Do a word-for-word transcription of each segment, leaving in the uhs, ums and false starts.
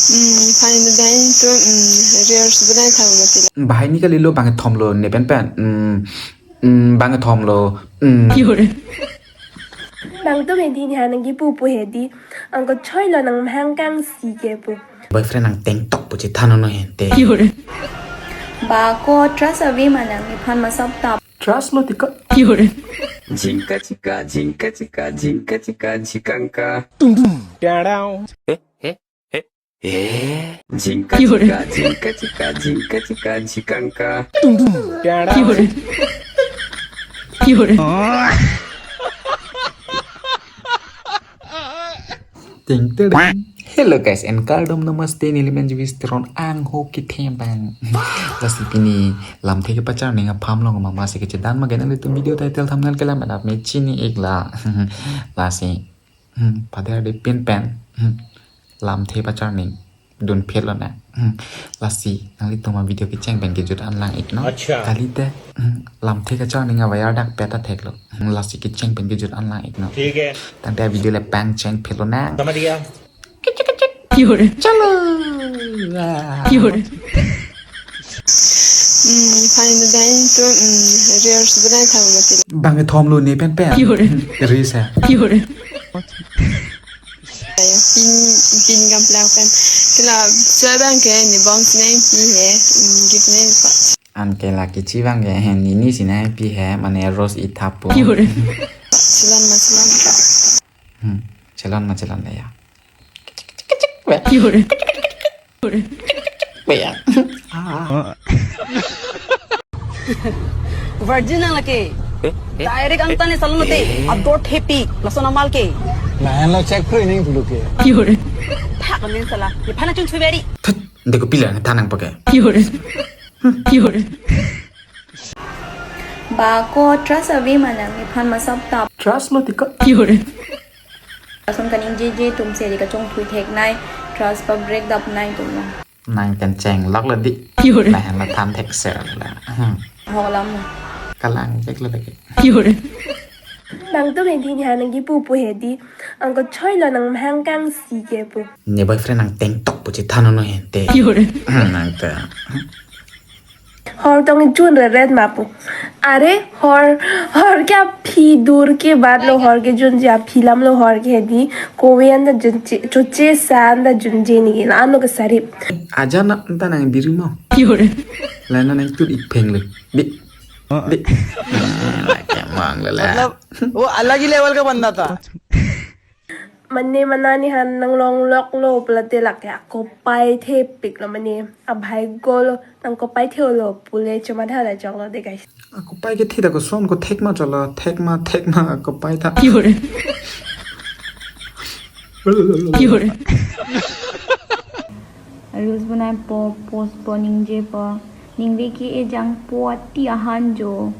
Hmm, fine, dai to, hmm, rehearse dai tha mati la. Bahai ni kalilo bang thom lo ne pen pen. Hmm, hmm, bang thom lo. Hmm. Bang to hedi ni hanang ki pu pu hedi. Angko choi lo nang mahang kang si ke pu. Boyfriend nang teng tok pu chi thano no hente. Ba ko trust ave ma nang nephan masap ta. Trust lo tika. Jingka chika, jingka chika, jingka chika, jikangka. Tung tung. Down, down. Eh, eh, eh, eh. Jingka chika, jingka chika, jingka chika, jikangka. Tung tung. Down, down. Ting tering. Hello guys, and kardom, namaste, neli men Jewish Teron ang ho kithe bang. Lasi pini lamthe kepacharning apham long mama si kechedan ma genang itum video title thumbnail kelam pen ap me chini ik la. Lasi, hmm, pada de pin pen, hmm, lamthe pacharning dun phel lo na. Hmm. Lasi nanglitum a video kecheng pen kejut an lang ik no. Acha. Kalite, hmm, lamthe kacharning a wire dak peta thek lo. Hmm. Lasi kecheng pen kejut an lang ik no. ठीक है। Tangte a video le pang cheng phel lo na. समझ गया। Kechik kechik. Chalo. Wah. Hmm, fine, dai to, hmm, rehearse dai tha mati la. Bang thom lo ne pen pen. Hmm, rehearse. Ayo, pin, pin kam plak pen. Kila, choi bang ke, ne bong sinai pi he, mm, gift ne pa. An ke la kichi bang ke, he, ne ni sinai pi he, mane rose ithapo. Chelon ma chelon. Hmm, chelon ma chelon le ya. Kechik, kechik, kechik, be. Be ya. Ah. Virgin nang lake. Eh, eh, direct eh, angtan ne salon te. Eh. Ador thepi. Lason amal ke. Lahan lo check free nang pulo ke. Thak nen sala. Ye phana chun chuberi. Thut, de ko pila ne thanang pake. Ba ko trust ave ma nang nephan masap ta. Trust lo tika. Ason kaningjeje atum si ri kachongthui thek nai, trust pa break dap nai atum lo. Nang kan cheng lok lo di. Lahan la than thek sel la. Hmm. Hok lam lo. Kalang jek lo lagi. Bang to hedi ni hanang ki pu pu hedi. Angko choi lo nang mahang kang si ke pu. Ne boyfriend nang teng tok pu chi thano no hente. Hmm, nang ta. Hor tong chun re ret ma pu. Are hor, hor ke aphi dur ke bat lo, hor ke junje aphi lam lo, hor ke di kowe anda junje, choche sa anda junje ni la ano ke sarip. Aja na ta nang biri mo. Lana nang tut ik pheng le. Bi. Bi. Lake mang le la. मतलब वो अलग ही लेवल का बंदा था। Mane mana ni han nang long lok lo pulate lake akopai thepik lo mane abhai go lo nang kopai the lo pule choma dhala jok lo de guys. Akopai ke thita ko son ko thek ma chalo, thek ma, thek ma akopai tha. Reels bonai po, post po ningje po. Ningve ke ejang po ati ahan jo.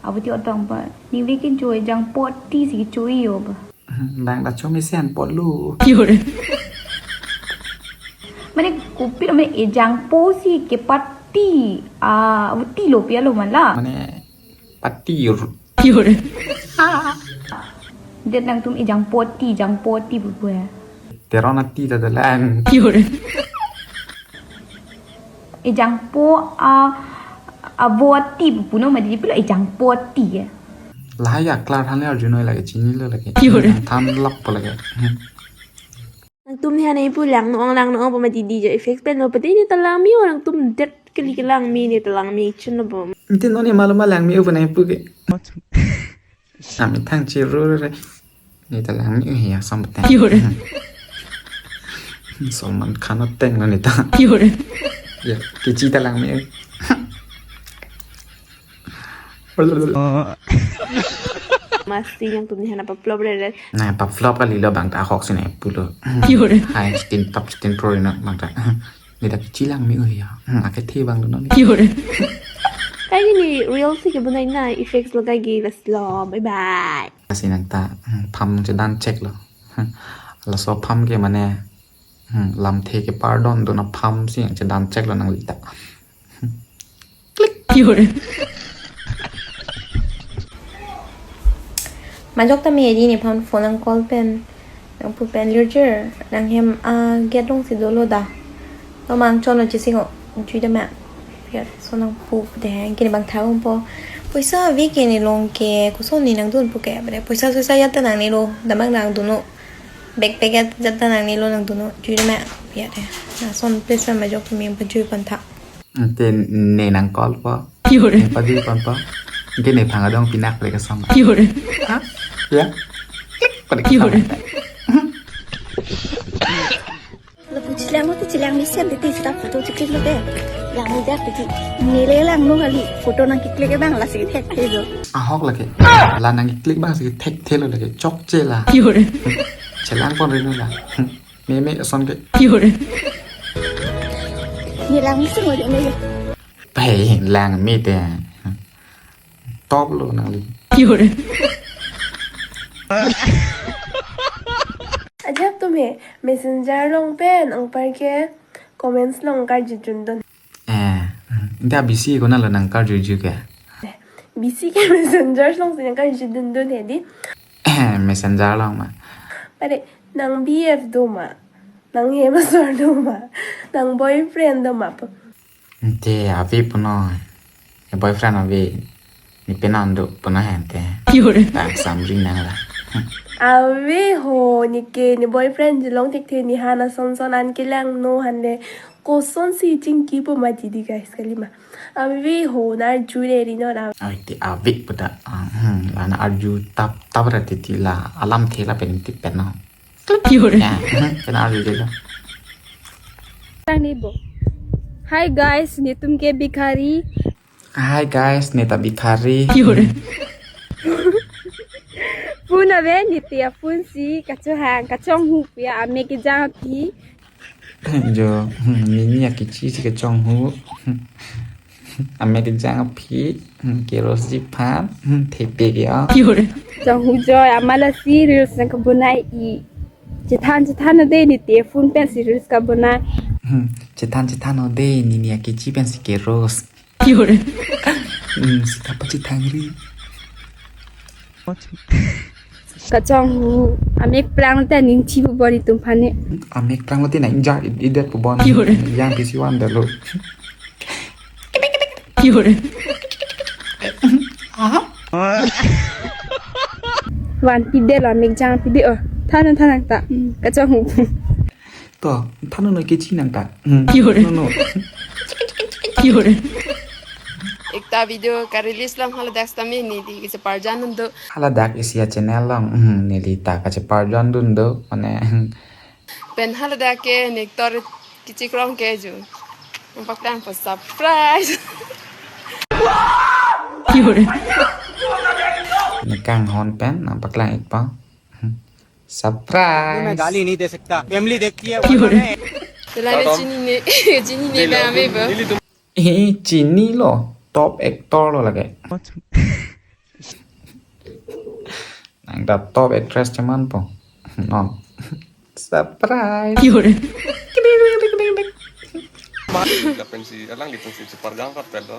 Abuti otong pa. Ningve ke jo ejang po ati si choi yo pa. Hmm, bang da chomi sen po lu. Mane kopi lo mane ejang po si kepati, ah, abuti lo pia lo man la. Mane pati ru. Det nangtum ejang po ati, ejang po ati pu pu ya. Teron ati ta dalan. Ejang po a, avo ati pu puno mati pilo ejang po ati ya. Lahai ya klar han le arjunoi lake chini lo lake. Than lok po lake. Hmm. Nangtum ni hanai pu lang no ong lang no ong pamati di jo effects pen lo pati ni talang mi orang tum det kali kelang mi ni talang mi chun lo bom. Nti no ni malu malang mi upanai pu ke. Ami thang chiru re. Ni talang mi ya sambat. Salman Khan ateng lo ni ta. Ya, kichi talang mi. Masi nangtum ni hana pa flop re re. Na pa flop kalilo bang ta hok sine pulo. Hai stin top stin pro ina bang ta. Ni ta kichi lang mi ya. Hmm, ake the bang lo ni. Kai ni reel si ke bunai na effects lo kai gi las lo. Bye bye. Lasi nang ta, hmm, pham chedan chek lo. Hmm, laso pham ke mane, hmm, lamthe ke pardon dun apham si chedan chek lo nangli ta. Hmm. Klik. Majok ta mi edi ni phone phone nang call pen. Nang pu pen lirjir. Nang hem a gate along si dolo da. Mamang chonlo chesing o, jui dam ma. Pia, so nangpu de, kini bang tha umpo. Poisa ave ke ne long ke, koson ne nangdun pu ke, bre. Poisa soisa ajat ta nangnelo, damang nangdunlo. Backpack ajat ta nangnelo nangdunlo, jui dam ma. Pia de. Lason place pen majok me pajui pon tha. Te ne nang call po. Yo re. Ne pajui pon po. Ke ne phang adong pinak le kasong. Yo re. Ha? Ya? Klik pada yo re. Kasong. Lapu chelang lo te chelang mesen te te sita photo cheklik lo te. Langno jak te. Neli langno kali photo nangkeklik abang lasi thekthe lo. Ahok lake. La nangkeklik abang si thekthe lo lake. Chokche la. Yo re. Chelang pon reno la. Meme ason ke. Yo re. Neli lang mesen lo de ne. Pei lang me te. Top lo nangli. Yo re. Ajab tum he, messenger along pen, anpar ke comments along karjudundun. Eh, dia bisi konatlo nangkarjuju ke? Bisi ke messenger alongsi nangkarjudundun he di. Eh, messenger along ma. Pare, nang B F do ma, nang hem asor do ma, nang boyfriend do ma po. Te ave puno. Ne boyfriend ave. Ne penan do puno hente. Yo re. Bang samri nang la. Ave ho, ne ke ne boyfriend chelong thekthe, ne han ason son an kelangno hande. Kosonsi chingki po ma di guys kali ma. Ave ho, nang arju le ri no na. Ai te ave pu ta. Ah, hmm, la nang arju tap tap ra te ti la. Alam the la pen ti pen no. Yo re. Ya, hmm, pen arju de lo. Tang ni bo. Hi guys, netum ke bhikhari. Hi guys, neta bhikhari. Yo re. Phone ave neti a phone si kachohang kachonghu pia ame kejang aphi. Jo, hmm, nini akechi si kachonghu. Hmm. Ame kejang aphi, hmm, kerosephan, hmm, thepe ke ya. Yo re. Chonghu joi amala si reels nangkebonai i. Chethan chethan ode neti a phone pen si reels kebonai. Hmm, chethan chethan ode nini akechi pen si keros. Yo re. Hmm, sita pachethangri. Kachonghu, amek prang te ning chi pu boni tum phane. Amek prang te nang ja idet pu bon. Yo re. Yang pisi wan dalo. Yo re. Aha. Wan pide lo amek jang pide o. Thanang thanang ta. Kachonghu. To, thanang no kechi nang ta. Hmm. Yo re. No, no. Yo re. Ekta video ka release long haladak sitame neli kacheparjan dun do. Haladak isi a channel long, hmm, neli ta kacheparjan dun do, mane, hmm. Pen haladak ke ne actor kechikrong ke jo. Nangpaklang po surprise. Yo re. Ne kanghon pen, nangpaklang ik po. Hmm. Surprise. मैं गाली नहीं दे सकता, फैमिली देखती है। Yo re. Sila ne chini ne, chini ne ba ame ba. Eh, chinilo, top actor lo lake. Nang ta top actress cheman po. Non. Surprise. Yo re. Lapen si, alanglitum si cheparjan rat pedo.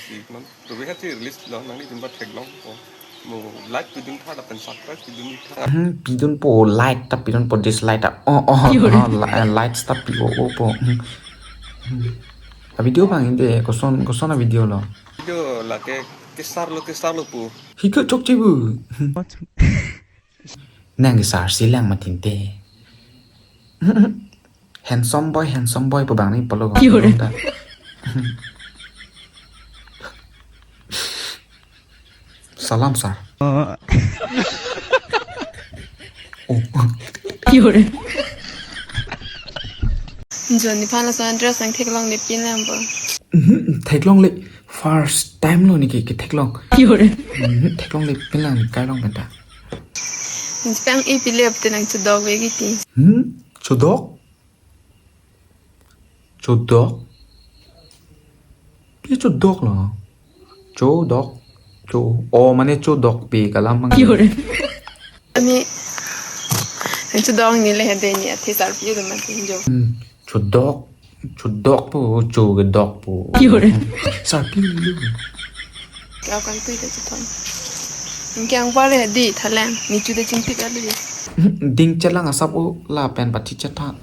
Si non, to be hati release lo, nanglitum ba theklong po. Mo like pidun tha, lapen subscribe pidun tha. Hmm, pidun po, like ta pidun po, dislike ta. Oh, oh, yo re. Oh, li-, eh, likes ta pi o o po. Hmm. Hmm. A video bang inde, koson, koson a video lo. Video lake kesar lo, kesar lo po. Hiko chokche bu. Nang kesar silang matin te. Handsome boy, handsome boy pu bang ni polo. Yo re. Salam, sir. Oh. Yo re. Jo, nephan lason dress nangtheklongle pinlang bo. Mhm, theklongle first time lo ne ke, ketheklong. Yo re. Mhm, theklongle pinlang ne kailong penta. Nangpang e pile apte nang chodok ve kiti. Hmm, chodok? Chodok? Pi chodok lo? Chodok. Cho. Oh, mane chodok pi kalam mang. Yo re. Ami chodok ni le hade ni athe sarpi do mati jo. Hmm. Chodok. Chodok po, cho kedok po. Yo re. Sarpi lo. Kya kan tu ite chithon. Nang kyang pare di thalang ni chude chingtik alu. Ding chelang asap o lapen pati chethan.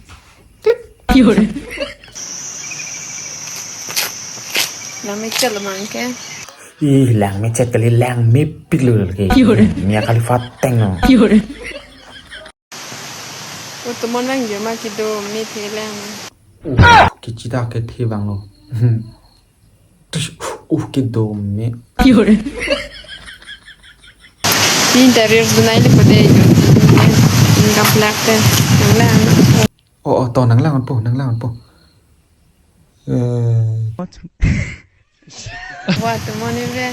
Yo re. Langmechet lo mang ke. Ih, langmechet kali, langmepik lo ke. Yore. Mia Khalifa teng no. Yore. O tomon vangji ma kedo me the lang. Uh, kechita kethe vanglo. Tus, uh, kedo me. Yore. Ni interior dunai le pode yo. Nang gaplak te. Nang lang. Oh, oh, to nang lang po, nang lang po. Eh. Wa tomon ni ve.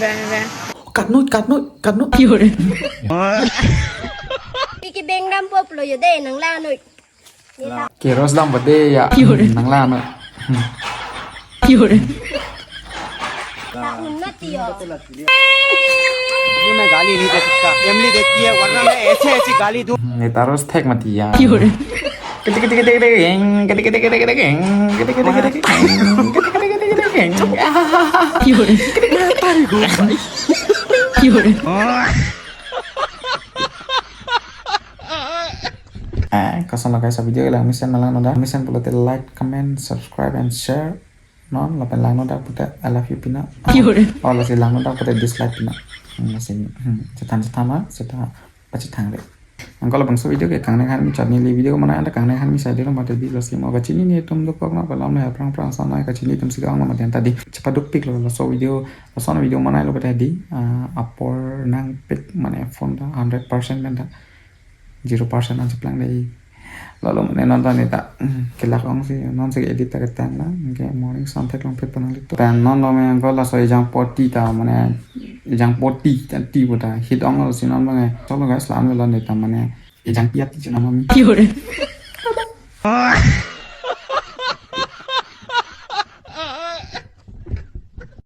Ve, ve. Cut note, cut note, cut note. Yore. Iki beng dam pop lo yo de, nang lang noi. Keros dam pade ya. Yore. Nang lang noi. Yore. Ta un mati yo. ये मैं गाली नहीं दे सकता। एमली देती है, वरना मैं ऐसे ऐसी गाली दूं। Neta ros thek mati ya. Yore. Yore. Yore. Eh, koson lo guys, video lang mesen malang noda. Mesen pulote like, comment, subscribe and share. Non, lapen lang noda pute I love you pina. Yore. Oh, lasi lang noda pute dislike pina. Hmm, lasi, hmm, chethan chethan ma, seta pachethang re. Angkol labangso video ke kangne han mi chutney le video mana ada kangne han mi sai dilo mate di lasi mo kachinine atum dokok na palam le aphrang phrang sana kachini atum si kang na mate ta di. Chepaduk pik lo laso video, laso video mana lo pute di. Ah, apor nangpik mane phone ta hundred percent pen ta. Zero percent an cheplang dei. Lalo mane non ta neta, hmm, kelak ong si, non si edit ta ketang na, ke morning sun thek long phet panang litu. Pen non lo me angkol laso ejang poti ta, mane ejang poti ta ti bo ta, hit ong lo si non mane. Cholo guys, la-an lo neta mane, ejang piat ti chuna mami. Yore.